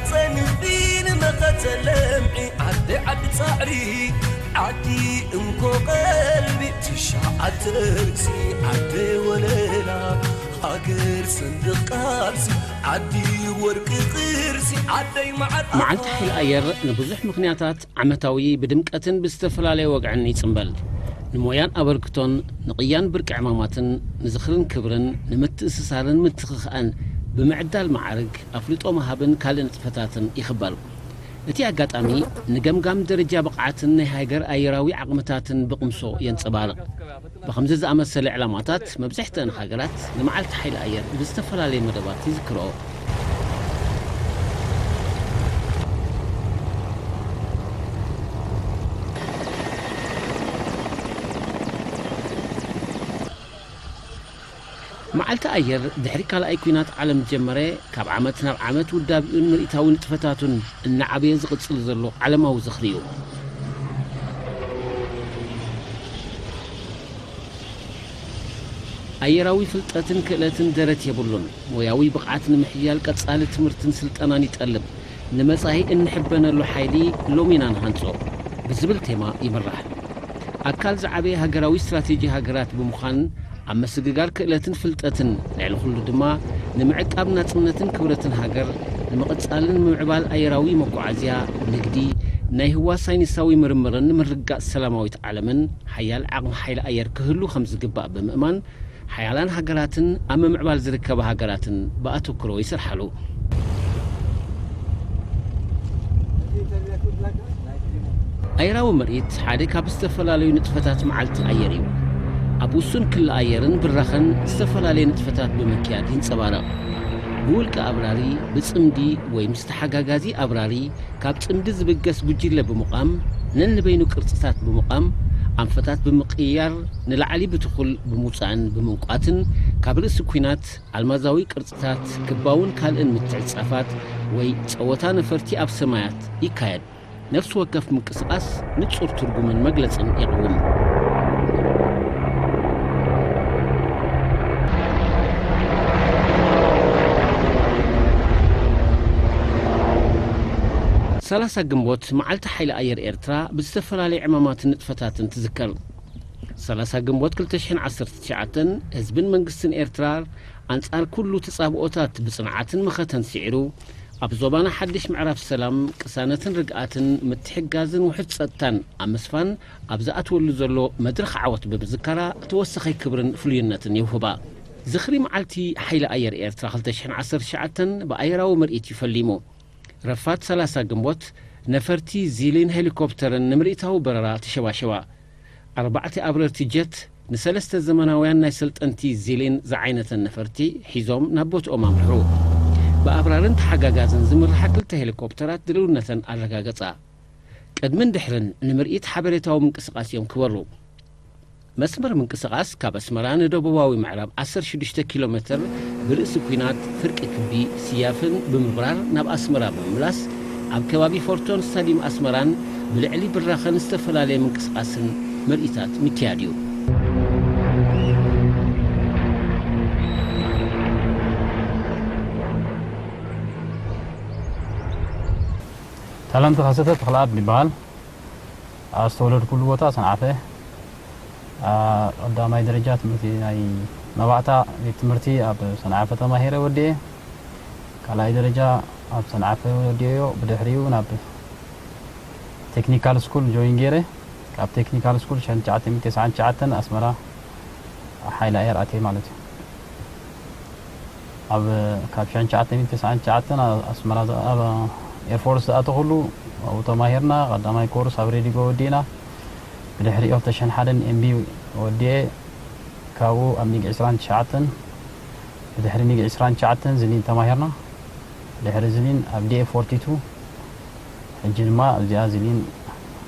ጸንፊ ንመኸተ ለምዒ ዓዲ ዓዲ ጻዕሪ ዓዲ እንኮ ቀልቢ ትሽዓተ ርእሲ ዓዲ ወለላ ሃገር ሰንደቕ ቃልሲ ዓዲ ወርቂ ቅርሲ ዓደይ መዓት መዓልቲ ሓይሊ ኣየር ንብዙሕ ምኽንያታት ዓመታዊ ብድምቀትን ብዝተፈላለየ ወግዕን ይጽምበል። ንሞያን ኣበርክቶን፣ ንቕያን ብርቂ ዕማማትን፣ ንዝኽርን ክብርን፣ ንምትእስሳርን ምትኽኻእን ብምዕዳል መዓርግ፣ ኣፍልጦ ምሃብን ካልእ ንጥፈታትን ይኽበር። እቲ ኣጋጣሚ ንገምጋም ደረጃ ብቕዓትን ናይ ሃገር ኣየራዊ ዓቕምታትን ብቕምሶ የንጸባርቕ። ብኸምዚ ዝኣመሰለ ዕላማታት መብዝሕተን ሃገራት ንመዓልቲ ሓይሊ ኣየር ብዝተፈላለየ መደባት ይዝክርኦ። መዓልቲ ኣየር ድሕሪ ካልኣይ ኲናት ዓለም ዝጀመረ፣ ካብ ዓመት ናብ ዓመት ውዳቤኡን ምርኢታዊ ንጥፈታቱን እናዓበየ ዝቕጽል ዘሎ ዓለማዊ ዝኽሪ እዩ። ኣየራዊ ፍልጠትን ክእለትን ደረት የብሉን። ሞያዊ ብቕዓት ንምሕያል ቀጻሊ ትምህርትን ስልጠናን ይጠልብ። ንመጻኢ እንሕበነሉ ሓይሊ ሎሚ ኢና ንሃንጾ ብዝብል ቴማ ይምራሕ። ኣካል ዝዓበየ ሃገራዊ ስትራቴጂ ሃገራት ብምዃን ኣብ ምስግጋር ክእለትን ፍልጠትን፣ ልዕሊ ኩሉ ድማ ንምዕቃብ ናጽነትን ክብረትን ሃገር፣ ንምቕጻልን ምምዕባል ኣየራዊ መጓዓዝያ፣ ንግዲ፣ ናይ ህዋ ሳይንሳዊ ምርምርን ንምርግጋጽ ሰላማዊት ዓለምን ሓያል ዓቕሚ ሓይሊ ኣየር ክህሉ ከም ዝግባእ ብምእማን፣ ሓያላን ሃገራትን ኣብ ምምዕባል ዝርከባ ሃገራትን ብኣተኩሮ ይሰርሓሉ። ኣየራዊ ምርኢት ሓደ ካብ ዝተፈላለዩ ንጥፈታት መዓልቲ ኣየር እዩ። ኣብ ውሱን ክሊ ኣየርን ብራኸን ዝተፈላለየ ንጥፈታት ብምክያድ ይንጸባረቕ። ብውልቂ ኣብራሪ፣ ብጽምዲ ወይ ምስ ተሓጋጋዚ ኣብራሪ፣ ካብ ጽምዲ ዝብገስ ጉጅለ ብምቋም፣ ነንበይኑ ቅርጽታት ብምቋም፣ ኣንፈታት ብምቅይያር፣ ንላዕሊ ብትኹል ብምውጻእን ብምንቋትን፣ ካብ ርእሲ ኲናት፣ ኣልማዛዊ ቅርጽታት፣ ክባውን ካልእን ምትዕጻፋት ወይ ጸወታ ነፈርቲ ኣብ ሰማያት ይካየድ። ነፍሲ ወከፍ ምንቅስቓስ ንጹር ትርጉምን መግለጽን የቕውም። ሰላሳ ግንቦት መዓልቲ ሓይሊ ኣየር ኤርትራ ብዝተፈላለየ ዕማማትን ንጥፈታትን ትዝከር። ሰላሳ ግንቦት ክልተ ሽሕን ዓሰርተ ትሽዓተን ህዝብን መንግስትን ኤርትራ ኣንጻር ኩሉ ተጻብኦታት ብጽንዓትን መኸተን ስዒሩ፣ ኣብ ዞባና ሓድሽ ምዕራፍ ሰላም፣ ቅሳነትን ርግኣትን፣ ምትሕግጋዝን ውሑድ ጸጥታን ኣብ ምስፋን ኣብ ዝኣትወሉ ዘሎ መድረኽ ዓወት ብምዝካራ ተወሳኺ ክብርን ፍሉይነትን የውህባ። ዝኽሪ መዓልቲ ሓይሊ ኣየር ኤርትራ ክልተ ሽሕን ዓሰርተ ትሽዓተን ብኣየራዊ ምርኢት እዩ ፈሊሙ። ረፋድ ሰላሳ ግንቦት ነፈርቲ ዚሊን ሄሊኮፕተርን ንምርኢታዊ በረራ ተሸባሸባ። ኣርባዕተ ኣብረርቲ ጀት ንሰለስተ ዘመናውያን ናይ ሰልጠንቲ ዚሊን ዝዓይነተን ነፈርቲ ሒዞም ናብ ቦትኦም ኣምርሑ። ብኣብራርን ተሓጋጋዝን ዝምርሓ ክልተ ሄሊኮፕተራት ድልውነተን ኣረጋገጻ። ቅድምን ድሕርን ንምርኢት ሓበሬታዊ ምንቅስቓስ እዮም ክበሩ። መስመር ምንቅስቓስ ካብ ኣስመራ ንደቡባዊ ምዕራብ ዓሰርተ ሽዱሽተ ኪሎ ሜትር ብርእሲ ኲናት ፍርቂ ክቢ ስያፍን ብምብራር ናብ ኣስመራ ብምምላስ ኣብ ከባቢ ፎርቶን ስታዲየም ኣስመራን ብልዕሊ ብራኸን ዝተፈላለየ ምንቅስቓስን ምርኢታት ምክያድ እዩ። ታላንት ካሰተ ተኽለኣብ ይበሃል። ኣብ ዝተወለድኩሉ ቦታ ሰንዓፈ፣ ኣ፣ ቀዳማይ ደረጃ ትምህርቲ ናይ መባእታ ቤት ትምህርቲ ኣብ ሰንዓፈ ተማሂረ ወዲኤ። ካልኣይ ደረጃ ኣብ ሰንዓፈ ወዲኤዮ። ብድሕሪኡ ናብ ቴክኒካል ስኩል ጆይን ገይረ። ካብ ቴክኒካል ስኩል ሽሕን ትሽዓተ ሚእትን ተስዓን ትሽዓተን ኣስመራ ሓይሊ ኣየር ኣትየ ማለት እዩ። ኣብ፣ ካብ ሽሕን ትሽዓተ ሚእትን ተስዓን ትሽዓተን ኣብ ኣስመራ ዝ-፣ ኣብ ኤርፎርስ ዝኣተኹሉ ኣብኡ ተማሂርና። ቀዳማይ ኮርስ ኣብ ሬዲጎ ወዲእና። ብድሕሪኡ ክልተ ሽሕን ሓደን ኤምቢ ወዲኤ፣ ካብኡ ኣብ ሚግ ዕስራን ትሽዓተን፣ ብድሕሪ ሚግ ዕስራን ትሽዓተን ዝሊን ተማሂርና። ድሕሪ ዝሊን ኣብ ዲኤፍ ፎርቲ ቱ፣ ሕጂ ድማ ኣብዚኣ ዝሊን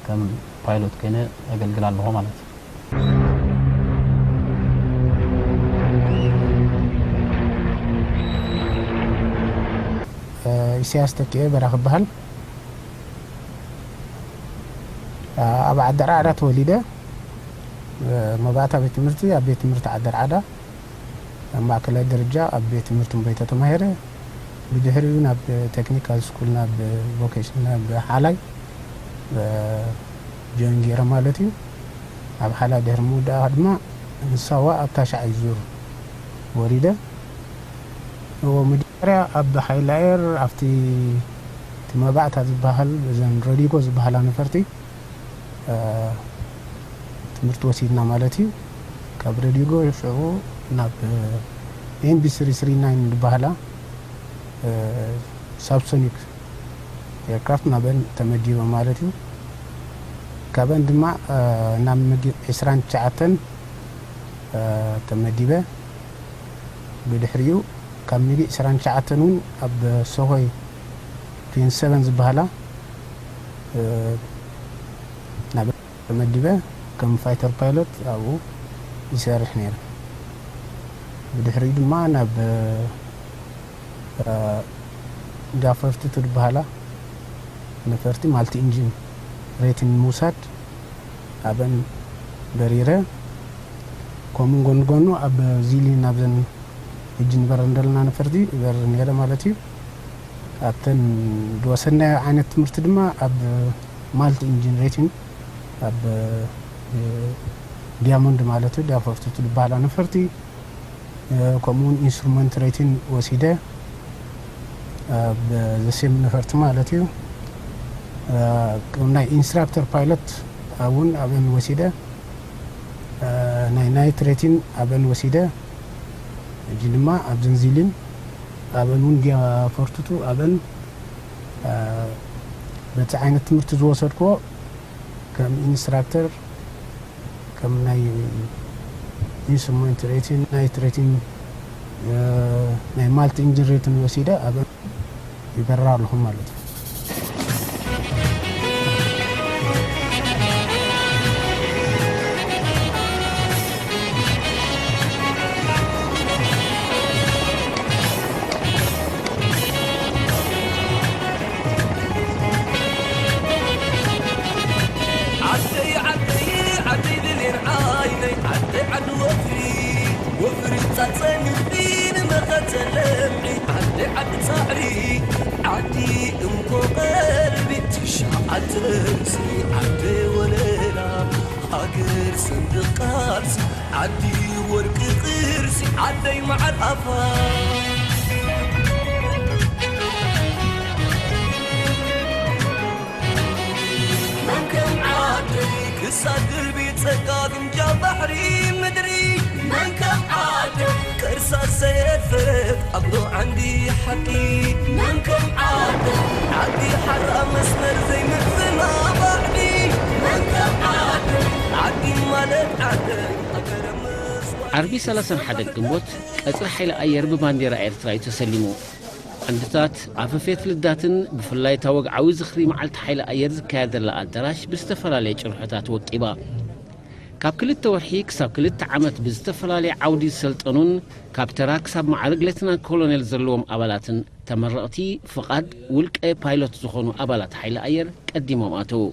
ከም ፓይሎት ኮይነ ኣገልግል ኣለኹ ማለት እዩ። ኢሳያስ ተኪኤ በራኽ እበሃል። ኣብ ዓዲ ኣርዓዳ ተወሊደ። መባእታ ቤት ትምህርቲ ኣብ ቤት ትምህርቲ ዓዲ ኣርዓዳ፣ ኣብ ማእከላይ ደረጃ ኣብ ቤት ትምህርቲ እምበይተ ተማሂረ። ብድሕሪኡ ናብ ቴክኒካል ስኩል፣ ናብ ቮኬሽን፣ ናብ ሓላይ ጆይን ገይረ ማለት እዩ። ኣብ ሓላይ ድሕሪ ምውዳኣ ድማ ንሳዋ ኣብ ታሽዓይ ዙር ወሪደ። እዎ፣ መጀመርያ ኣብ ሓይሊ ኣየር ኣብቲ እቲ መባእታ ዝበሃል፣ እዘን ረዲጎ ዝበሃላ ነፈርቲ ትምህርቲ ወሲድና ማለት እዩ። ካብ ረዲጎ ሽዑ ናብ ኤምቢ ስሪ ስሪ ናይን ዝበሃላ ሳብሶኒክ ኤርክራፍት ናበን ተመዲበ ማለት እዩ። ካብን ድማ ናብ ሚግ ዒስራን ትሽዓተን ተመዲበ። ብድሕሪኡ ካብ ሚግ ዒስራን ትሽዓተን እውን ኣብ ሶሆይ ትዌንቲ ሰቨን ዝበሃላ ናብ ተመዲበ ከም ፋይተር ፓይሎት ኣብኡ ይሰርሕ ነይረ። ብድሕሪኡ ድማ ናብ ዳፈርቱ ትበሃላ ነፈርቲ ማልቲ ኢንጂን ሬትን ምውሳድ ኣብን በሪረ። ከምኡ ጎኒ ጎኑ ኣብ ዚሊ ናብዘን ሕጂ ንበረን ዘለና ነፈርቲ ይበር ነይረ ማለት እዩ። ኣብተን ዝወሰድናዮ ዓይነት ትምህርቲ ድማ ኣብ ማልቲ ኢንጂን ሬቲን ኣብ ዲያሞንድ ማለት እዩ፣ ዳፈርቱ ትበሃላ ነፈርቲ ከምኡውን ኢንስትሩመንት ሬቲን ወሲደ ብዘሴም ነፈርቲ ማለት እዩ። ከም ናይ ኢንስትራክተር ፓይለት እውን ኣብን ወሲደ፣ ናይ ናይት ሬቲን ኣብን ወሲደ። ሕጂ ድማ ኣብ ዘንዚልን ኣብን እውን ዲያ ፈርቱቱ ኣብን በቲ ዓይነት ትምህርቲ ዝወሰድክዎ ከም ኢንስትራክተር ከም ናይ ኢንስትሩመንት ሬቲን፣ ናይት ሬቲን፣ ናይ ማልቲ ኢንጂን ሬቲን ወሲደ ኣብ ይበራ ኣለኹም ማለት እዩ። ዓደይ ዓደይ ዓደይ ድሌን ዓይነይ ዓደይ ዓዲ ወፍሪ ወፍሪ ጻጸንፍሪ ንመኸተለምዒ ዓደይ ዓዲ ጻዕሪ ዓዲ እንኮ ቀልቢ ትሽዓተ ርእሲ ዓደይ ወለላ ሃገር ሰንደቕ ቃልሲ ዓዲ ወርቂ ቅርሲ ዓደይ መዓር ኣፋ መን ከም ዓደይ ክሳድ ድርቢ ጸጋ ግምጃ ባሕሪ ምድሪ መን ከም ዓደይ ከርሳ ዘየፈረት ኣግዶ ዓንዲ ሓቂ መን ከም ዓደይ ዓዲ ሓራ መስመር ዘይምፍና ባዕዲ መን ከም ዓደይ ዓዲ ማለት ዓደይ ሃገረ ምስዋዕ ዓርቢ ሰላሳን ሓደን ግንቦት ቀጽሪ ሓይሊ ኣየር ብባንዴራ ኤርትራ እዩ ተሰሊሙ። ዓንድታት ኣፈፌት ልዳትን ብፍላይ እታ ወግዓዊ ዝኽሪ መዓልቲ ሓይሊ ኣየር ዝካየደላ ኣዳራሽ ብዝተፈላለየ ጭርሖታት ወቂባ። ካብ ክልተ ወርሒ ክሳብ ክልተ ዓመት ብዝተፈላለየ ዓውዲ ዝሰልጠኑን ካብ ተራ ክሳብ መዓርግ ሌተናል ኮሎኔል ዘለዎም ኣባላትን ተመረቕቲ ፍቓድ ውልቀ ፓይሎት ዝኾኑ ኣባላት ሓይሊ ኣየር ቀዲሞም ኣተዉ።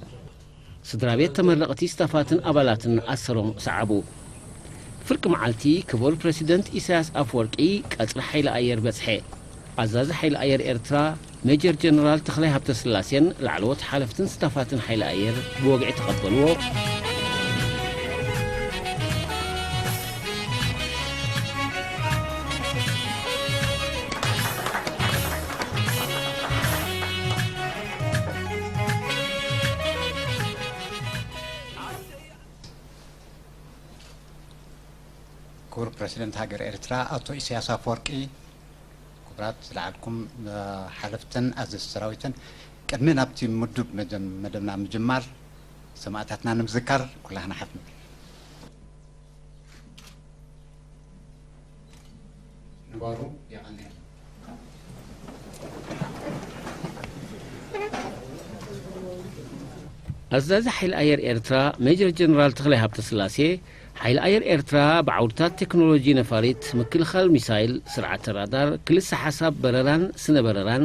ስድራ ቤት ተመረቕቲ ስታፋትን ኣባላትን ኣሰሮም ሰዓቡ። ፍርቂ መዓልቲ ክቡር ፕረሲደንት ኢሳያስ ኣፈወርቂ ቀጽሪ ሓይሊ ኣየር በጽሐ። ኣዛዚ ሓይሊ ኣየር ኤርትራ ሜጀር ጀነራል ተኽላይ ሃብተስላሴን ላዕለዎት ሓለፍትን ስታፋትን ሓይሊ ኣየር ብወግዒ ተቐበልዎ። ክቡር ፕረሲደንት ሃገር ኤርትራ ኣቶ ኢሳያስ ኣፈወርቂ፣ ክቡራት ዝለዓልኩም ሓለፍትን ኣዘዝቲ ሰራዊትን፣ ቅድሚ ናብቲ ምዱብ መጀም-፣ መደብና ምጅማር ሰማእታትና ንምዝካር ኩላህና ሓፍ ንብል። ንባሩ የቐንየልና። ኣዛዚ ሓይሊ ኣየር ኤርትራ ሜጀር ጀነራል ተኽላይ ሃብተስላሴ፣ ሓይሊ ኣየር ኤርትራ ብዓውድታት ቴክኖሎጂ ነፋሪት፣ ምክልኻል ሚሳይል፣ ስርዓተ ራዳር፣ ክልሰ ሓሳብ በረራን ስነ በረራን፣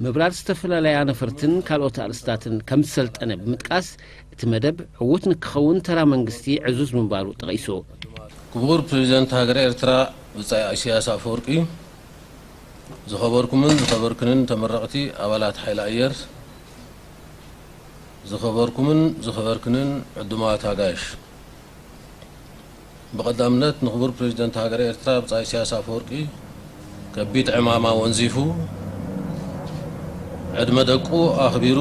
ምብራር ዝተፈላለያ ነፈርትን ካልኦት ኣርእስታትን ከም ዝሰልጠነ ብምጥቃስ፣ እቲ መደብ ዕዉት ንክኸውን ተራ መንግስቲ ዕዙዝ ምንባሩ ጠቒሱ። ክቡር ፕሬዚደንት ሃገረ ኤርትራ ብጻይ ኢሳያስ ኣፈወርቂ፣ ዝኸበርኩምን ዝኸበርክንን ተመረቕቲ ኣባላት ሓይሊ ኣየር፣ ዝኸበርኩምን ዝኸበርክንን ዕዱማት ኣጋይሽ፣ ብቐዳምነት ንኽቡር ፕሬዚደንት ሃገረ ኤርትራ ብጻይ ኢሳያስ ኣፈወርቂ ከቢድ ዕማም ኣወንዚፉ፣ ዕድመ ደቁ ኣኽቢሩ፣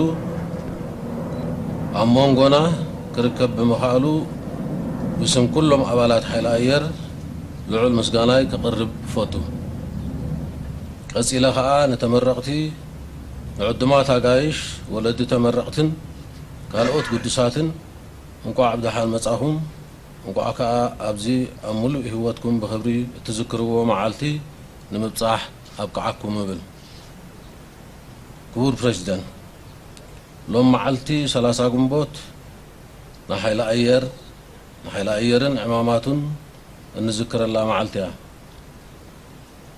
ኣብ መንጎና ክርከብ ብምኽኣሉ ብስም ኩሎም ኣባላት ሓይሊ ኣየር ልዑል ምስጋናይ ከቕርብ እፈቱ። ቀጺለ ኸኣ ንተመረቕቲ፣ ንዕዱማት ኣጋይሽ፣ ወለዲ ተመረቕትን ካልኦት ግዱሳትን እንቋዕ ብደሓን መጻኹም፣ እንቋዕ ከኣ ኣብዚ ኣብ ምሉእ ህይወትኩም ብኽብሪ እትዝክርዎ መዓልቲ ንምብጻሕ ኣብቅዓኩም እብል። ክቡር ፕረዚደንት፣ ሎም መዓልቲ ሰላሳ ግንቦት ንሓይሊ ኣየር፣ ንሓይሊ ኣየርን ዕማማቱን እንዝክረላ መዓልቲ እያ።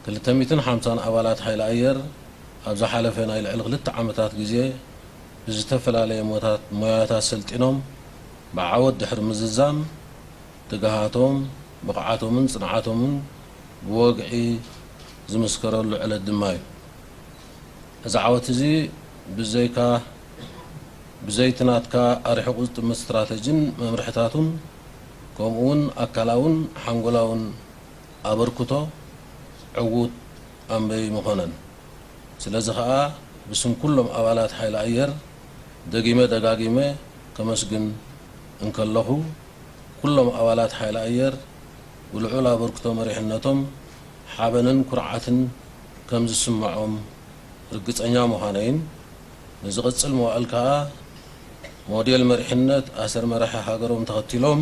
ክልተ ሚእትን ሓምሳን ኣባላት ሓይሊ ኣየር ኣብ ዝሓለፈ ናይ ልዕሊ ክልተ ዓመታት ግዜ ብዝተፈላለየ ሞታት-፣ ሞያታት ሰልጢኖም ብዓወት ድሕሪ ምዝዛም፣ ትግሃቶም፣ ብቕዓቶምን ጽንዓቶምን ብወግዒ ዝምስከረሉ ዕለት ድማ እዩ። እዚ ዓወት እዚ ብዘይካ፣ ብዘይቲ ናትካ ኣርሒቑ ዝጥምት ስትራተጂን መምርሕታቱን፣ ከምኡውን ኣካላውን ሓንጎላውን ኣበርክቶ ዕዉት ኣንበይ ምኾነን። ስለዚ ኸኣ ብስም ኩሎም ኣባላት ሓይሊ ኣየር ደጊመ ደጋጊመ ከመስግን እንከለኹ፣ ኩሎም ኣባላት ሓይሊ ኣየር ብልዑል ኣበርክቶ መሪሕነቶም ሓበንን ኩርዓትን ከም ዝስምዖም ርግጸኛ ምዃነይን፣ ንዝቕጽል መዋእል ከኣ ሞዴል መሪሕነት ኣሰር መራሒ ሃገሮም ተኸቲሎም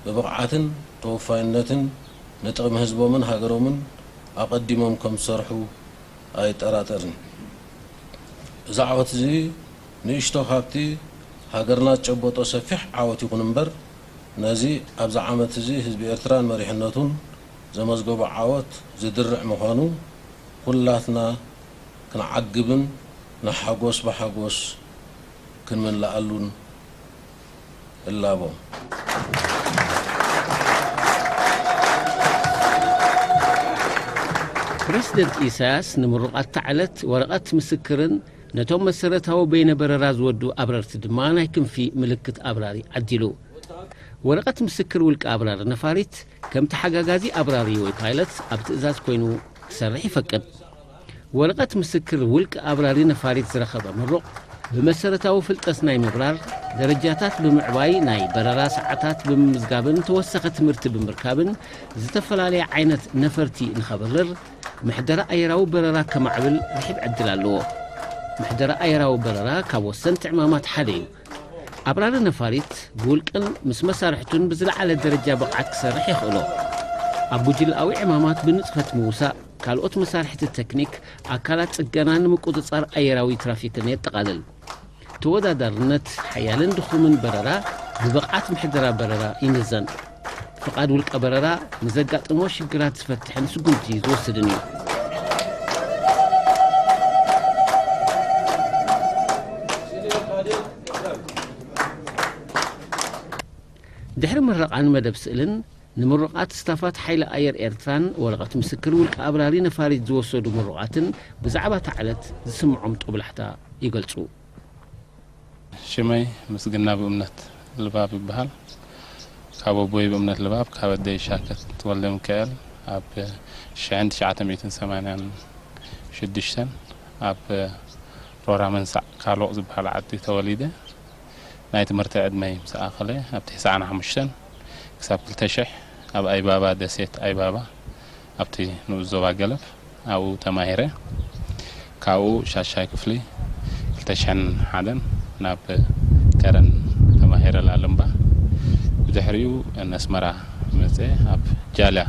ብብቕዓትን ተወፋይነትን ንጥቕሚ ህዝቦምን ሃገሮምን ኣቐዲሞም ከም ዝሰርሑ ኣይጠራጠርን። እዚ ዓወት እዚ ንእሽቶ ካብቲ ሃገርና ዝጨበጦ ሰፊሕ ዓወት ይኹን እምበር፣ ነዚ ኣብዚ ዓመት እዚ ህዝቢ ኤርትራን መሪሕነቱን ዘመዝገቦ ዓወት ዝድርዕ ምዃኑ ኩላትና ክንዓግብን ንሓጎስ ብሓጎስ ክንምልኣሉን እላቦ። ፕረዚደንት ኢሳያስ ንምሩቓት ታዕለት ወረቐት ምስክርን ነቶም መሰረታዊ በይነ በረራ ዝወዱ ኣብረርቲ ድማ ናይ ክንፊ ምልክት ኣብራሪ ዓዲሉ። ወረቐት ምስክር ውልቀ ኣብራሪ ነፋሪት ከም ተሓጋጋዚ ኣብራሪ ወይ ፓይለት ኣብ ትእዛዝ ኮይኑ ክሰርሕ ይፈቅድ። ወረቐት ምስክር ውልቀ ኣብራሪ ነፋሪት ዝረኸበ ምሩቕ ብመሰረታዊ ፍልጠት ናይ ምብራር፣ ደረጃታት ብምዕባይ፣ ናይ በረራ ሰዓታት ብምምዝጋብን ተወሰኸ ትምህርቲ ብምርካብን ዝተፈላለየ ዓይነት ነፈርቲ ንኸብርር ምሕደራ ኣየራዊ በረራ ከማዕብል ርሒብ ዕድል ኣለዎ። ምሕደራ ኣየራዊ በረራ ካብ ወሰንቲ ዕማማት ሓደ እዩ። ኣብራሪ ነፋሪት ብውልቅን ምስ መሳርሕቱን ብዝለዓለ ደረጃ ብቕዓት ክሰርሕ የኽእሎ። ኣብ ጉጅለኣዊ ዕማማት ብንጥፈት ምውሳእ፣ ካልኦት መሳርሕቲ ተክኒክ፣ ኣካላት ጽገናን ምቁጽጻር ኣየራዊ ትራፊክን የጠቓልል። ተወዳዳርነት ሓያልን ድኹምን በረራ ብብቕዓት ምሕደራ በረራ ይምዘን። ፍቓድ ውልቀ በረራ ንዘጋጥሞ ሽግራት ዝፈትሕን ስጉምቲ ዝወስድን እዩ። ድሕሪ ምረቓን መደብ ስእልን ንምሩቓት ስታፋት ሓይሊ ኣየር ኤርትራን ወረቐት ምስክር ውልቀ ኣብራሪ ነፋሪት ዝወሰዱ ምሩቓትን ብዛዕባ እታ ዕለት ዝስምዖም ጦብላሕታ ይገልጹ። ሽመይ ምስግና ብእምነት ልባብ ይበሃል። ካብ ኣቦይ ብእምነት ልባብ፣ ካብ ኣደይ ሻከት ወልደ ሚካኤል ኣብ ሽሕን ትሽዓተ ሚእትን ሰማንያን ሽዱሽተን ኣብ ሮራ መንሳዕ ካሎቕ ዝበሃል ዓዲ ተወሊደ። ናይ ትምህርቲ ዕድመይ ምስ ኣኸለ ኣብ ተስዓን ሓሙሽተን ክሳብ ክልተ ሽሕ ኣብ ኣይባባ ደሴት ኣይባባ ኣብቲ ንኡስ ዞባ ገለፍ ኣብኡ ተማሂረ። ካብኡ ሻሻይ ክፍሊ ክልተ ሽሕን ሓደን ናብ ከረን ተማሂረ ላልምባ። ብድሕሪኡ ነስመራ መፀ ኣብ ጃልያ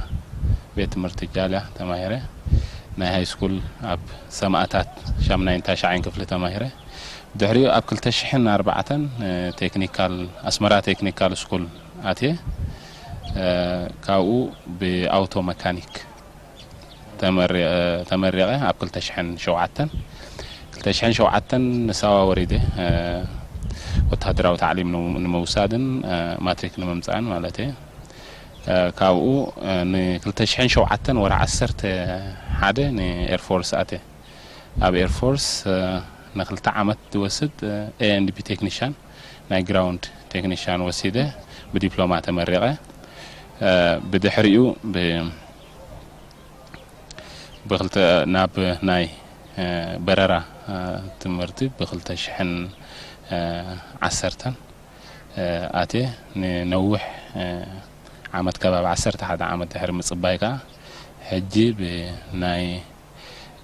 ቤት ትምህርቲ ጃልያ ተማሂረ። ናይ ሃይስኩል ኣብ ሰማእታት ሻምናይን ታሽዓይን ክፍሊ ተማሂረ። ድሕሪኡ ኣብ ክልተ ሽሕን ኣርባዕተን ቴክኒካል ኣስመራ ቴክኒካል ስኩል ኣትየ። ካብኡ ብኣውቶ መካኒክ ተመሪቐ ኣብ ክልተ ሽሕን ሸውዓተን ክልተ ሽሕን ሸውዓተን ንሳዋ ወሪደ ወታደራዊ ታዕሊም ንምውሳድን ማትሪክ ንምምፃእን ማለት እየ። ካብኡ ን2007 ወርሒ ዓሰርተ ሓደ ን ኤርፎርስ ኣትየ። ኣብ ኤርፎርስ ንክልተ ዓመት ዝወስድ ኤንዲፒ ቴክኒሻን፣ ናይ ግራውንድ ቴክኒሻን ወሲደ ብዲፕሎማ ተመሪቐ። ብድሕሪኡ ብ ብክልተ ናብ ናይ በረራ ትምህርቲ ብ2010 ኣትየ። ንነዊሕ ዓመት፣ ከባቢ ዓሰርተ ሓደ ዓመት ድሕሪ ምጽባይ ከኣ ሕጂ ብናይ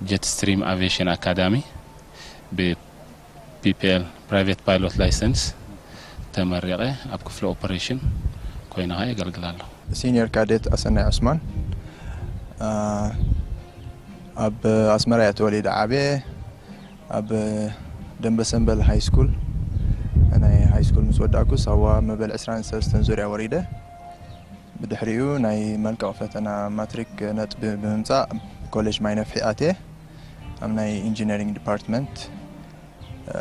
ጀት ስትሪም ኣቪዬሽን ኣካዳሚ ብ ፒፒኤል፣ ፕራይቬት ፓይሎት ላይሰንስ፣ ተመሪቐ ኣብ ክፍሊ ኦፐሬሽን ኮይነ ኸኣ የገልግል ኣለኹ። ሲኒየር ካዴት ኣሰናይ ዑስማን፣ አ፣ ኣብ ኣስመራ እየ ተወሊደ ዓብየ። ኣብ ደንበ ሰንበል ሃይ ስኩል፣ ናይ ሃይ ስኩል ምስ ወዳእኩ ሳዋ መበል ዕስራን ሰለስተን ዙርያ ወሪደ። ብድሕሪኡ ናይ መልቀቕ ፈተና ማትሪክ ነጥቢ ብምምጻእ ኮሌጅ ማይ ነፍሒ ኣትየ። ኣብ ናይ ኢንጂነሪንግ ዲፓርትመንት፣ እ፣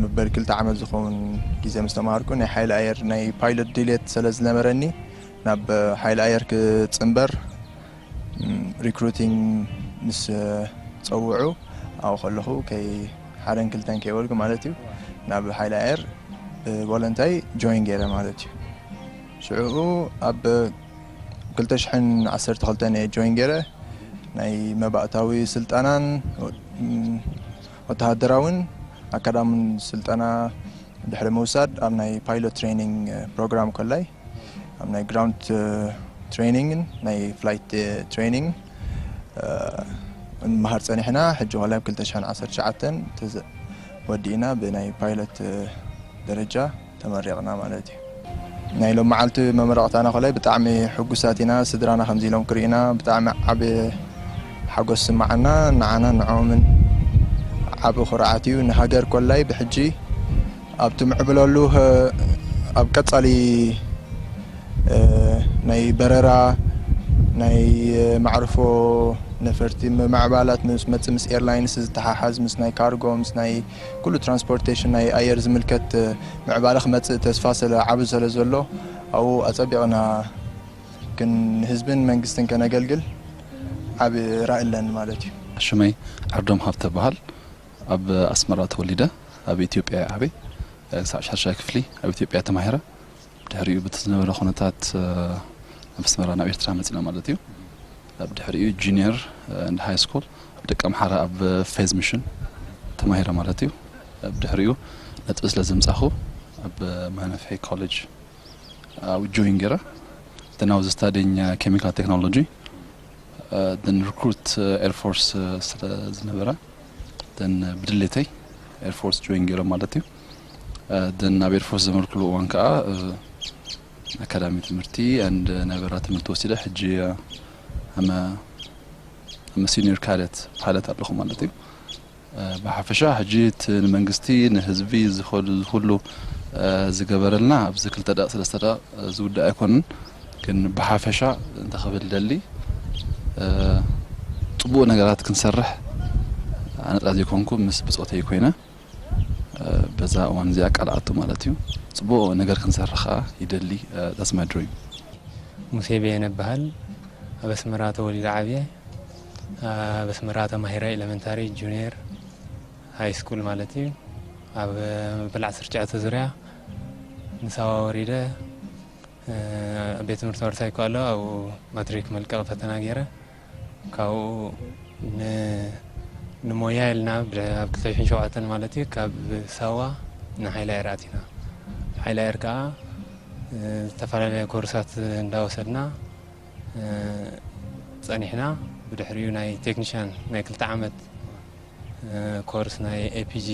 መበል ክልተ ዓመት ዝኸውን ግዜ ምስ ተማሃርኩ፣ ናይ ሓይሊ ኣየር ናይ ፓይለት ድልየት ስለ ዝነበረኒ፣ ናብ ሓይሊ ኣየር ክጽንበር፣ ም፣ ሪክሩቲንግ ምስ ጸውዑ፣ ኣብኡ ከለኹ ከይ ሓደን ክልተን ከይበልኩ ማለት እዩ፣ ናብ ሓይሊ ኣየር ብቮለንታይ ጆይን ገይረ ማለት እዩ። ሽዑኡ ኣብ ክልተ ሽሕን ዓሰርተ ክልተን እየ ጆይን ገይረ። ናይ መባእታዊ ስልጠናን፣ ም፣ ወተሃደራውን ኣካዳሚን ስልጠና ድሕሪ ምውሳድ፣ ኣብ ናይ ፓይሎት ትሬኒንግ ፕሮግራም ከላይ፣ ኣብ ናይ ግራውንድ ትሬኒንግን ናይ ፍላይት ትሬኒንግ ንመሃር ጸኒሕና። ሕጂ ከላይ ኣብ ክልተ ሽሕን ዓሰርተ ትሽዓተን ተዘ-፣ ወዲእና ብናይ ፓይለት ደረጃ ተመሪቕና ማለት እዩ። ናይ ሎም መዓልቲ መመረቕታና ከላይ ብጣዕሚ ሕጉሳት ኢና። ስድራና ከምዚ ኢሎም ክርእዩና ብጣዕሚ ዓቢ ሓጎስ ስምዓና። ንዓና ንዕኦምን ዓቢ ኩርዓት እዩ። ንሃገር ኮላይ ብሕጂ ኣብ ትምዕብለሉ፣ ህ-፣ ኣብ ቀጻሊ፣ እ፣ ናይ በረራ፣ ናይ መዕርፎ ነፈርቲ፣ ም-፣ ምዕባላት ምስ መጽእ፣ ምስ ኤርላይንስ ዝተሓሓዝ፣ ምስ ናይ ካርጎ፣ ምስ ናይ ኩሉ ትራንስፖርቴሽን ናይ ኣየር ዝምልከት፣ እ፣ ምዕባለ ክመጽእ ተስፋ ስለ ዓቢ ስለ ዘሎ፣ ኣብኡ ኣጸቢቕና ክን-፣ ንህዝብን መንግስትን ከነገልግል ዓቢ ራኢ ኣለኒ ማለት እዩ። ሽመይ ዓርዶም ሃብተ በሃል። ኣብ ኣስመራ ተወሊደ፣ ኣብ ኢትዮጵያ እየ ዓብየ። ክሳብ ሻድሻይ ክፍሊ ኣብ ኢትዮጵያ ተማሂረ። ድሕሪኡ በቲ ዝነበረ ኩነታት፣ እ፣ ኣብ ኣስመራ ናብ ኤርትራ መጺና ማለት እዩ። ኣብ ድሕሪኡ ጁኒየር፣ እ፣ እንድ ሃይ ስኩል ኣብ ደቀምሓረ ኣብ ፌዝ ሚሽን ተማሂረ ማለት እዩ። ኣብ ድሕሪኡ ነጥቢ ስለ ዘምጻኹ ኣብ ማይ ነፍሒ ኮሌጅ ኣብ ጆይን ገይረ። ደን I was studying chemical technology። ደን ሪክሩት ኤርፎርስ ስለ ዝነበረ፣ ደን ብድሌተይ ኤርፎርስ ጆይን ገይረ ማለት እዩ። ደን ኣብ ኤርፎርስ ዘመልክሉ እዋን ከዓ ኣካዳሚ ትምህርቲ and ናይ በረራ ትምህርቲ ወሲደ። ሕጂ ኣመ ኣመ ሲኒየር ካደት ፓይለት ኣለኹ ማለት እዩ። ብሓፈሻ ሕጂ እቲ ንመንግስቲ ንህዝቢ ዝኸዱ ዝኹሉ ዝገበረልና ኣብዚ ክልተ ደቂቕ ሰለስተ ደቂቕ ዝውዳእ ኣይኮንን። ግን ብሓፈሻ እንተ ክብል ደሊ፣ ጽቡቕ ነገራት ክንሰርሕ ኣነ ጥራይ ዘይኮንኩ ምስ ብጾተይ ኮይነ በዛ እዋን እዚኣ ቃል ኣቱ ማለት እዩ። ጽቡቕ ነገር ክንሰርሕ ከኣ ይደሊ። That's my dream። ሙሴ በየነ እበሃል። ኣብ ኣስመራ ተወሊደ ዓብየ። ኣብ ኣስመራ ተማሂረ፣ ኤለመንታሪ፣ ጁኒየር፣ ሃይ ስኩል ማለት እዩ። ኣብ መበል ዓሰርተ ትሽዓተ ዙርያ ንሳዋ ወሪደ፣ እ፣ ቤት ትምህርቲ ዋርሳይ እኮ ኣሎ፣ ኣብኡ ማትሪክ መልቀቂ ፈተና ገይረ። ካብኡ ን-፣ ንሞያ ኢልና ብ-፣ ኣብ ክልተ ሽሕን ሸውዓተን ማለት እዩ፣ ካብ ሳዋ ንሓይሊ ኣየር ኣቲና። ሓይሊ ኣየር ከኣ፣ እ፣ ዝተፈላለየ ኮርሳት እንዳወሰድና፣ እ፣ ጸኒሕና። ብድሕሪኡ ናይ ቴክኒሻን ናይ ክልተ ዓመት፣ እ፣ ኮርስ፣ ናይ ኤፒጂ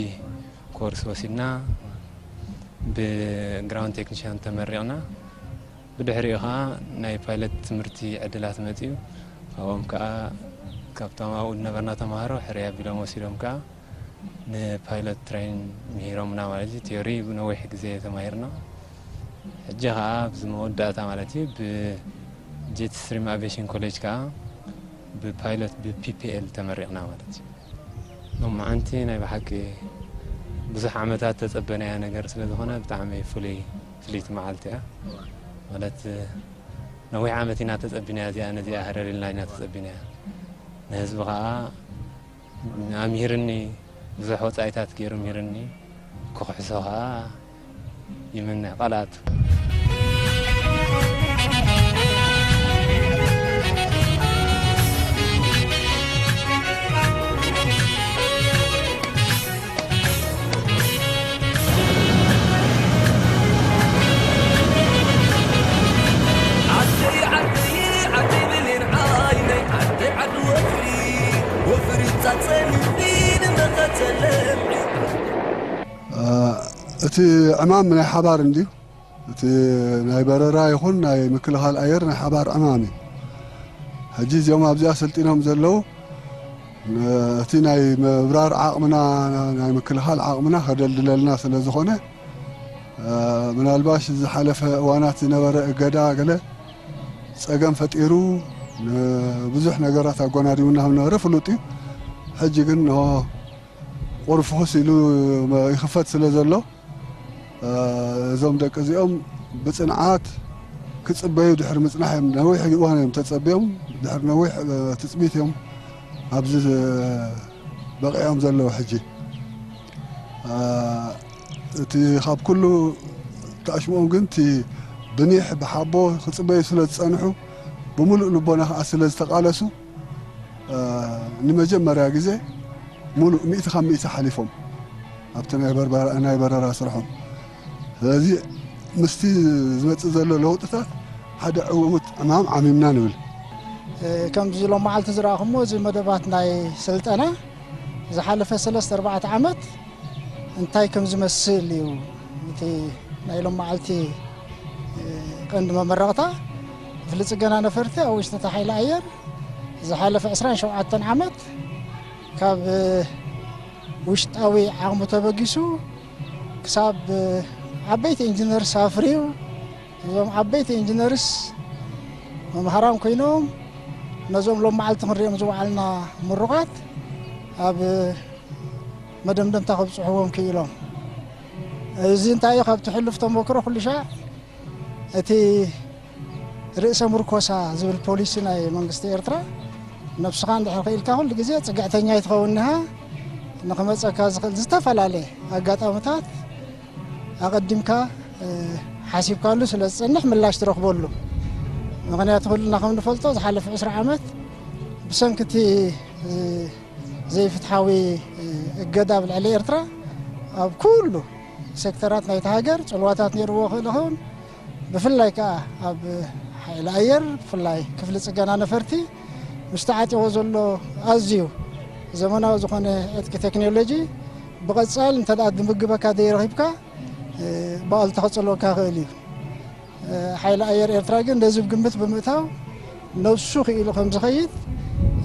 ኮርስ ወሲድና፣ ብግራውንድ ቴክኒሻን ተመሪቕና። ብድሕሪኡ ኸኣ ናይ ፓይለት ትምህርቲ ዕድላት መጺኡ። ካብኦም ከኣ፣ ካብቶም ኣብኡ ዝነበርና ተማሃሮ ሕርያ ኣቢሎም ወሲዶም ከኣ ንፓይለት ትሬን ምሂሮምና ማለት እዩ። ቲዮሪ ብነዊሕ ግዜ ተማሂርና። ሕጂ ኸኣ ኣብዚ መወዳእታ ማለት እዩ ብጄት ስትሪም ኣቪዬሽን ኮሌጅ ከኣ ብፓይለት ብፒፒኤል ተመሪቕና ማለት እዩ። ሎማዓንቲ ናይ ብሓቂ ብዙሕ ዓመታት ተጸበናያ ነገር ስለ ዝኾነ ብጣዕሚ ፍሉይ፣ ፍልይቲ መዓልቲ እያ። ማለት ነዊሕ ዓመት ኢና ተጸቢናያ እዚኣ፣ ነዚኣ ህረር ኢልና ኢና ተጸቢናያ። ንህዝቢ ኸኣ ኣምሂርኒ፣ ብዙሕ ወጻኢታት ገይሩ ኣምሂርኒ፣ ክኽሕሶ ኸኣ ይምነ ቃላት። ዓደይ ዓደይ ዓደይ ብሌን ዓይነይ ዓደይ ዓዲ ወፍሪ ወፍሪ ጻጸኒ ንመኸተለብዒ። እቲ ዕማም ናይ ሓባር እንድዩ። እቲ ናይ በረራ ይኹን ናይ ምክልኻል ኣየር ናይ ሓባር ዕማም እዩ። ሕጂ እዚኦም ኣብዚኣ ሰልጢኖም ዘለዉ፣ እቲ ናይ ምብራር ዓቕምና፣ ናይ ምክልኻል ዓቕምና ከደልድለልና ስለ ዝኾነ፣ ምናልባሽ ዝሓለፈ እዋናት ዝነበረ እገዳ ገለ ጸገም ፈጢሩ፣ ብዙሕ ነገራት ኣጓናዲቡና ከም ነበረ ፍሉጥ እዩ። ሕጂ ግን ንሆ ቁሩብ ፍኹስ ኢሉ ይኽፈት ስለ ዘሎ፣ እዞም ደቂ እዚኦም ብጽንዓት ክጽበዩ ድሕሪ ምጽናሕ እዮም። ነዊሕ እዋን እዮም ተጸብዮም፣ ድሕሪ ነዊሕ ትጽቢት እዮም ኣብዚ በቒዖም ዘለዉ። ሕጂ እቲ ካብ ኩሉ ተኣሽምኦም ግን እቲ ብኒሕ ብሓቦ ክጽበዩ ስለ ዝጸንሑ፣ ብምሉእ ልቦና ከኣ ስለ ዝተቓለሱ፣ እ፣ ንመጀመርያ ግዜ ሙሉእ ሚእቲ ካብ ሚእቲ ሓሊፎም ኣብቲ ናይ በርበራ-፣ ናይ በረራ ስርሖም። ስለዚ ምስቲ ዝመጽእ ዘሎ ለውጥታት ሓደ ዕዉት ዕማም ዓሚምና ንብል። እ፣ ከምዚ ሎም መዓልቲ ዝረኣኹሞ እዚ መደባት ናይ ስልጠና ዝሓለፈ ሰለስተ ኣርባዕተ ዓመት እንታይ ከም ዝመስል እዩ እቲ ናይ ሎም መዓልቲ፣ እ፣ ቀንዲ መመረቕታ። ክፍሊ ጽገና ነፈርቲ ኣብ ውሽጢ እቲ ሓይሊ ኣየር ዝሓለፈ ዕስራን ሸውዓተን ዓመት ካብ፣ እ፣ ውሽጣዊ ዓቕሙ ተበጊሱ ክሳብ፣ እ፣ ዓበይቲ ኢንጂነርስ ኣፍርዩ፣ እዞም ዓበይቲ ኢንጂነርስ መምሃራን ኮይኖም ነዞም ሎም መዓልቲ ክንሪኦም ዝወዓልና ምሩቓት ኣብ መደምደምታ ከብጽሕዎም ክኢሎም። እዚ እንታይ እዩ? ካብቲ ሕሉፍ ተመክሮ ኩሉ ሻዕ እቲ ርእሰ ምርኮሳ ዝብል ፖሊሲ ናይ መንግስቲ ኤርትራ፣ ነብስኻ እንድሕር ክኢልካ ኩሉ ግዜ ጽግዕተኛ ኣይትኸውን ኢኻ። ንኽመጸካ ዝኽእል ዝተፈላለየ ኣጋጣሚታት ኣቐዲምካ፣ እ፣ ሓሲብካሉ ስለ ዝጸንሕ ምላሽ ትረኽበሉ። ምኽንያቱ ኩልና ከም ንፈልጦ ዝሓለፈ ዕስራ ዓመት ብሰንኪ እቲ፣ እ፣ ዘይፍትሓዊ፣ እ፣ እገዳ ኣብ ልዕሊ ኤርትራ ኣብ ኩሉ ሴክተራት ናይታ ሃገር ጽልዋታት ነይርዎ ክእል ይኸውን። ብፍላይ ከኣ ኣብ ሓይሊ ኣየር፣ ብፍላይ ክፍሊ ጽገና ነፈርቲ ምስ ተዓጢቖ ዘሎ ኣዝዩ ዘመናዊ ዝኾነ ዕጥቂ ቴክኖሎጂ ብቐጻል እንተ ደኣ ድምግበካ ዘይረኺብካ፣ እ፣ ብቐልቲ ከጸልወካ ይኽእል እዩ። እ፣ ሓይሊ ኣየር ኤርትራ ግን ነዚ ግምት ብምእታው ነብሱ ክኢሉ ከም ዝኸይድ፣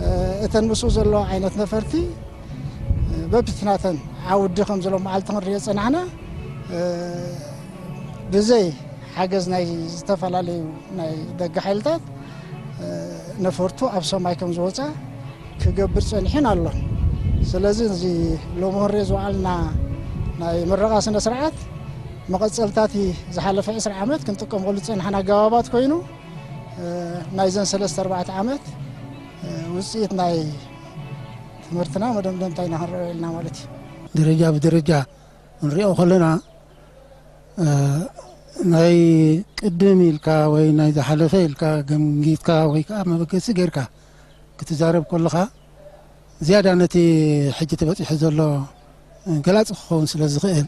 እ፣ እተን ምስኡ ዘለዋ ዓይነት ነፈርቲ፣ እ፣ በብቲ ናተን ዓውዲ ከም ዘሎ መዓልቲ ክንሪኦ ጸናሕና። እ፣ ብዘይ ሓገዝ ናይ ዝተፈላለዩ ናይ ደገ ሓይልታት፣ እ፣ ነፈርቱ ኣብ ሰማይ ከም ዝወጻ ክገብር ጸኒሑን ኣሎን። ስለዚ እዚ ሎሚ ክንሪኦ ዝወዓልና ናይ ምረቓ ስነ ስርዓት መቐጸልታ እቲ ዝሓለፈ ዕስራ ዓመት ክንጥቀመሉ ዝጸናሕና ኣገባባት ኮይኑ፣ እ፣ ናይዘን ሰለስተ ኣርባዕተ ዓመት፣ እ፣ ውጽኢት ናይ ትምህርትና መደምደምታ ኢና ክንሪኦ ኢልና ማለት እዩ። ደረጃ ብደረጃ ክንሪኦ ከለና፣ እ፣ ናይ ቅድም ኢልካ ወይ ናይ ዝሓለፈ ኢልካ ገምጊትካ ወይ ከኣ መበገሲ ጌርካ ክትዛረብ ከለኻ፣ ዝያዳ ነቲ ሕጂ ተበጺሑ ዘሎ ገላጺ ክኸውን ስለ ዝኽእል፣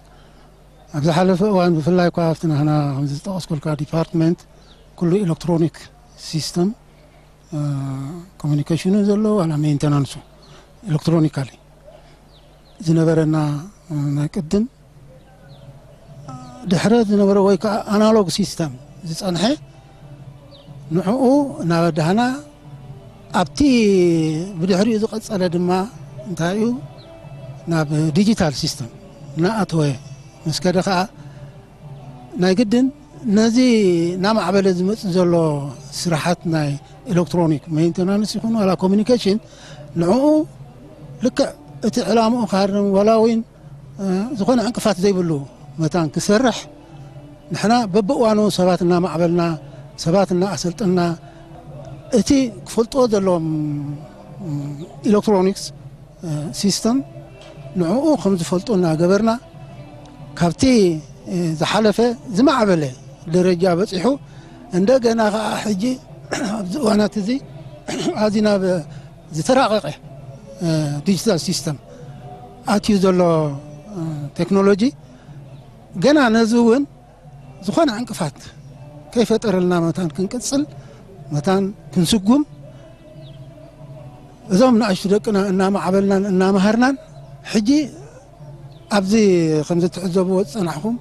ኣብ ዝሓለፈ እዋን ብፍላይ እኳ ኣብቲ ናህና ከምዚ ዝጠቐስኩልካ ዲፓርትመንት ኩሉ ኤሌክትሮኒክ ሲስተም፣ እ፣ ኮሚኒኬሽኑ ዘሎ ዋላ ሜንተናንሱ ኤሌክትሮኒካሊ ዝነበረና፣ እ፣ ናይ ቅድም ድሕረት ዝነበረ ወይ ከዓ ኣናሎግ ሲስተም ዝጸንሐ፣ ንዕኡ እናበዳህና፣ ኣብቲ ብድሕሪኡ ዝቐጸለ ድማ እንታይ እዩ፣ ናብ ዲጂታል ሲስተም እናኣተወ ምስ ከደ ከዓ፣ ናይ ግድን ነዚ እናማዕበለ ዝመጽእ ዘሎ ስራሓት ናይ ኤሌክትሮኒክ ሜንቴናንስ ይኹን ዋላ ኮሚኒኬሽን፣ ንዕኡ ልክዕ እቲ ዕላምኡ ክሃርም ዋላ እውን፣ እ፣ ዝኾነ ዕንቅፋት ዘይብሉ መታን ክሰርሕ፣ ንሕና በብእዋኑ ሰባት እናማዕበልና፣ ሰባት እናኣሰልጠና፣ እቲ ክፈልጥዎ ዘለዎም ኤሌክትሮኒክስ ሲስተም ንዕኡ ከም ዝፈልጡ እናገበርና፣ ካብቲ ዝሓለፈ ዝማዕበለ ደረጃ በፂሑ፣ እንደገና ከዓ ሕጂ ኣብዚ እዋናት እዚ ኣዚ ናብ ዝተራቐቐ ዲጂታል ሲስተም ኣትዩ ዘሎ ቴክኖሎጂ፣ ገና ነዚ እውን ዝኾነ ዕንቅፋት ከይፈጠረልና መታን ክንቅፅል፣ መታን ክንስጉም፣ እዞም ንኣሽቱ ደቅና እናማዕበልናን እናመሃርናን፣ ሕጂ ኣብዚ ከም ዝትዕዘብዎ ዝጸናሕኹም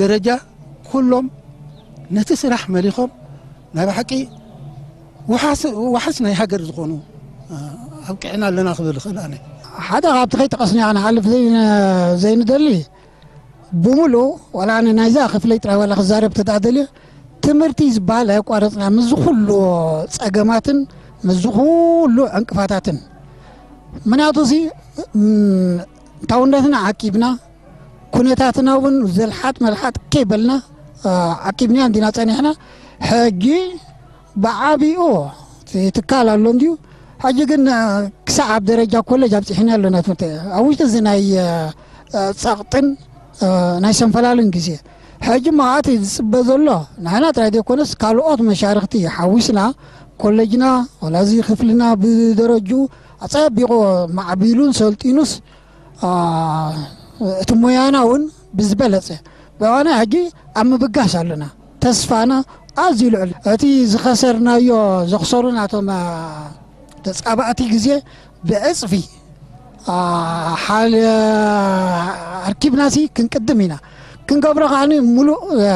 ደረጃ፣ ኩሎም ነቲ ስራሕ መሊኾም ናይ ብሓቂ ወሓስ-፣ ወሓስ ናይ ሃገር ዝኾኑ፣ እ፣ ኣብቂዕና ኣለና ክብል እኽእል ኣነ። ሓደ ካብቲ ከይጠቐስናዮ ክንሓልፍ ዘይን-፣ ዘይንደሊ፣ ብምሉእ ዋላ ኣነ ናይዛ ክፍለይ ጥራይ ዋላ ክዛረብ ተደኣ ደልየ፣ ትምህርቲ ዝበሃል ኣየቋረጽና፣ ምስዚ ኩሉ ጸገማትን ምስዚ ኩሉ ዕንቅፋታትን። ምኽንያቱ እዚ፣ እም፣ እንታውነትና ዓቂብና፣ ኩነታትና እውን ዘልሓጥ መልሓጥ ከይበልና፣ እ፣ ዓቂብና እንዲና ጸኒሕና። ሕጂ ብዓቢኡ እቲ ትካል ኣሎ እንድዩ። ሕጂ ግን፣ እ፣ ክሳዕ ኣብ ደረጃ ኮሌጅ ኣብጺሕና ኣለና ትምህርቲ። ኣብ ውሽጢ እዚ ናይ፣ እ፣ እ፣ ጸቕጥን፣ እ፣ ናይ ሰንፈላልን ግዜ። ሕጂ እሞ እቲ ዝጽበ ዘሎ ንሕና ጥራይ ዘይኮነስ ካልኦት መሻርኽቲ ሓዊስና ኮሌጅና ዋላ እዚ ክፍልና ብደረጅኡ ኣጸቢቑ ማዕቢሉን ሰልጢኑስ፣ እ፣ እቲ ሞያና እውን ብዝበለጸ ብኣነ ሕጂ ኣብ ምብጋስ ኣለና። ተስፋና ኣዝዩ ልዑል። እቲ ዝኸሰርናዮ፣ ዘኽሰሩና እቶም፣ እ፣ ተጻባእቲ ግዜ ብዕጽፊ፣ እ፣ ሓል-፣ ኣርኪብናሲ ክንቅድም ኢና። ክንገብሮ ከዓኒ ምሉእ፣ እ፣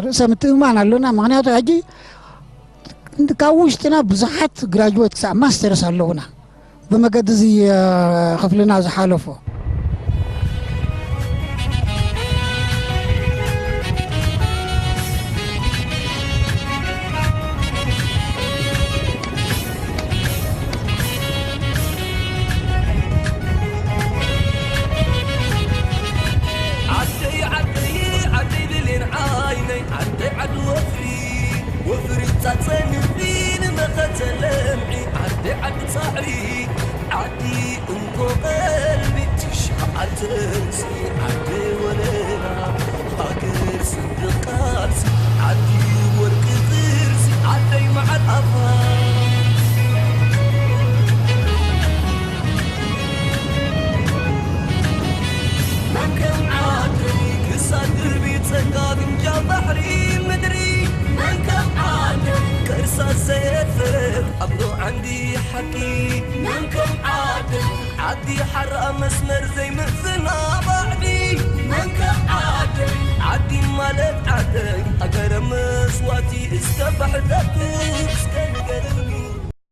ርእሰ ምትእምማን ኣሎና። ምኽንያቱ ሕጂ ካብ ውሽጥና ብዙሓት ግራጅዌት ክሳብ ማስተርስ ኣለዉና። ብመገዲ እዚ፣ እ፣ ክፍልና ዝሓለፎ። ዓደይ ዓደይ ዓደይ ብሌን ዓይነይ ዓደይ ዓዲ ወፍሪ ወፍሪ ጻጸንቢ ንመኸተ ለምዒ ዓደይ ዓዲ ጻዕሪ ዓዲ እንኮ ቀልቢ ትሽዓተ ርእሲ ዓዲ ወለላ ሃገር ስንድቕ ቃልሲ ዓዲ ወርቂ ቅርሲ ዓደይ መዓል ኣፋ መን ከም ዓደይ ክሳድ ድርቢ ጸጋ ግምጃ ባሕሪ ምድሪ መን ከም ዓደይ ከርሳ ዘየፍር ኣብ ዶ ዓንዲ ሓቂ መን ከም ዓደይ ዓዲ ሓራ መስመር ዘይምእዝና ባዕዲ መን ከም ዓደይ ዓዲ ማለት ዓደይ ሃገረ መስዋቲ እስከ ባሕደቱ እስከ ንገርኒ